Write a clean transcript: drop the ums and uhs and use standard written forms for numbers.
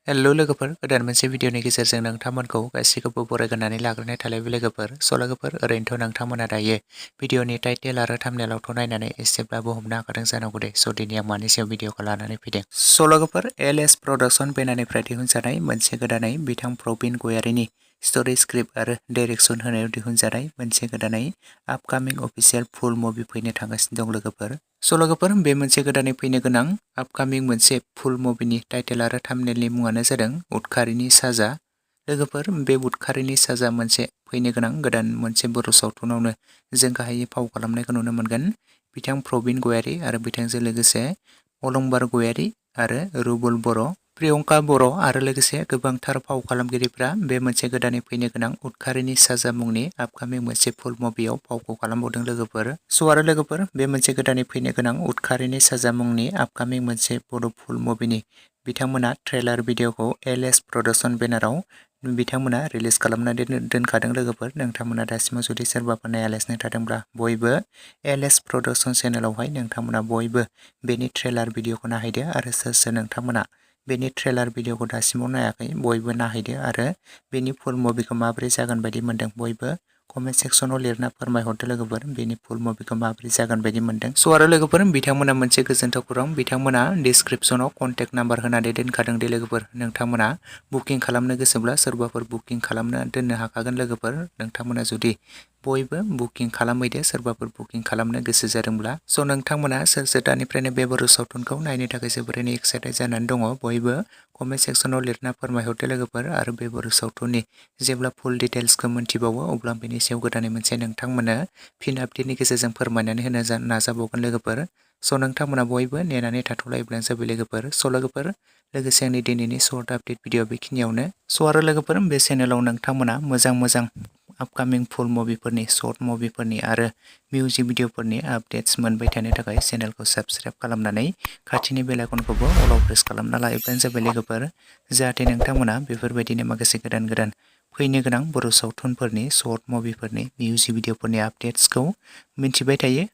Hello' लोगोफोर गोदान मोनसे भिडिअनि गेजेरजों नोंथांमोनखौ गासैखौबो बरायग्रोनानै लाग्रोनाय थालायबाय लोगोफोर ओरैनोथ' नोंथांमोना दायो भिडिअनि टाइटेल आरो थाम्बनेइलावथ' नायनानै एसेब्लाबो हमनो हाखादों जानांगौ दे स' दिनै आं मानि सायाव भिडिअखौ लानानै फैदों। स' लोगोफोर एलएस प्रडाक्शन बेनारनिफ्राय दिहुनजानाय मोनसे गोदानै बिथां प्रबिन गयारिनि स्ट'रि स्क्रिप्ट आरो डाइरेक्सन होनायाव दिहुनजानाय मोनसे गोदानै आपकामिं अफिसियेल फुल मुभि फैनो थांगासिनो दं लोगोफोर। स' लोगोफोर बे मोनसे गोदानै फैनो गोनां आपकामिं मोनसे फुल मुभिनि टाइटेल आरो थाम्बनेइलनि मुङानो जादों उदखारिनि साजा। लोगोफोर बे उदखारिनि साजा मोनसे फैनो गोनां गोदान मोनसे बर' सावथुनावनो जों गाहायै फाव खालामनायखौ नुनो मोनगोन बिथां प्रबिन गयारि आरो बिथांजों लोगोसे अलंबार गयारि आरो रुबुल बर', प्रियंका बर' आरो लोगोसे गोबांथार फाव खालामगिरिफ्रा बे मोनसे गोदानै फैनो गोनां उदखारिनि साजा मुंनि आपकामिं मोनसे फुल मुभियाव फावखौ खालामबावदों लोगोफोर। स' आरो लोगोफोर बे मोनसे गोदानै फैनो गोनां उदखारिनि साजा मुंनि आपकामिं मोनसे बर' फुल मुभिनि बिथांमोना ट्रेलार भिडिअखौ एलएस प्रडाक्शन बेनाराव बिथांमोना रिलिज खालामनानै दोनखादों लोगोफोर। नोंथांमोना दासिमाव जुदि सोरबाफोर नायालासिनो थादोंब्ला बयबो एलएस प्रडाक्शन चेनेलावहाय नोंथांमोना बयबो बेनि ट्रेलार भिडिअखौ नायहैदो आरो सोर नोंथांमोना बेनि ट्रेलार भिडिअखौ दासिमाव नायाखै बयबो नायहैदो आरो बेनि फुल मुभिखौ माबोरै जागोन बायदि मोनदों बयबो कमेन्ट सेक्सनाव लिरना फोरमायहरदो लोगोफोर बेनि फुल मुभिखौ माबोरै जागोन बायदि मोनदों। स' आरो लोगोफोर बिथांमोना मोनसे गोजोनथाव खौरां बिथांमोना डिसक्रिप्सनाव कन्टेक्ट नाम्बार होनानै दोनखादों दे लोगोफोर नोंथांमोना बुकिं खालामनो गोसोब्ला सोरबाफोर बुकिं खालामनो दोननो हाखागोन लोगोफोर। नोंथांमोना जुदि बयबो बुकिं खालामहैदो सोरबाफोर बुकिं खालामनो गोसो जादोंब्ला। स' नोंथांमोना सोर दानिफ्रायनो बे बर' सावथुनखौ नायनो थाखाय जोबोरैनो एक्साइटेड जानानै दङ बयबो कमेन्ट सेक्सनाव लिरना फोरमायहरदो लोगोफोर आरो बे बर' सावथुननि जेब्ला फुल डिटेल्सखौ मोनथिबावो अब्ला बेनि सायाव गोदानै मोनसे नोंथांमोननो फिन आपडेटनि गेजेरजों फोरमायनानै होनो नाजाबावगोन लोगोफोर। स' नोंथांमोना बयबो नेनानै थाथ'लायोब्लानो जाबाय लोगोफोर। स' लोगोफोर लोगोसे आंनि दिनैनि सर्ट आपडेट भिडिअ बेखिनियावनो। स' आरो लोगोफोर बे चेनेलाव नोंथांमोना मोजां आपकामिं फुल मुभिफोरनि सर्ट मुभिफोरनि आरो मिउजिक भिडिअफोरनि आपडेट्स मोनबाय थानो थाखाय चेनेलखौ साबस्क्राइब खालामनानै खाथिनि बेल आइकनखौबो अलाव प्रेस खालामना लायोब्लानो जाबाय लोगोफोर जाहाथे नोंथांमोना बेफोरबायदिनो माखासे गोदान फैनो गोनां बर' सावथुनफोरनि सर्ट मुभिफोरनि मिउजिक भिडिअफोरनि आपडेट्सखौ मिन्थिबाय थायो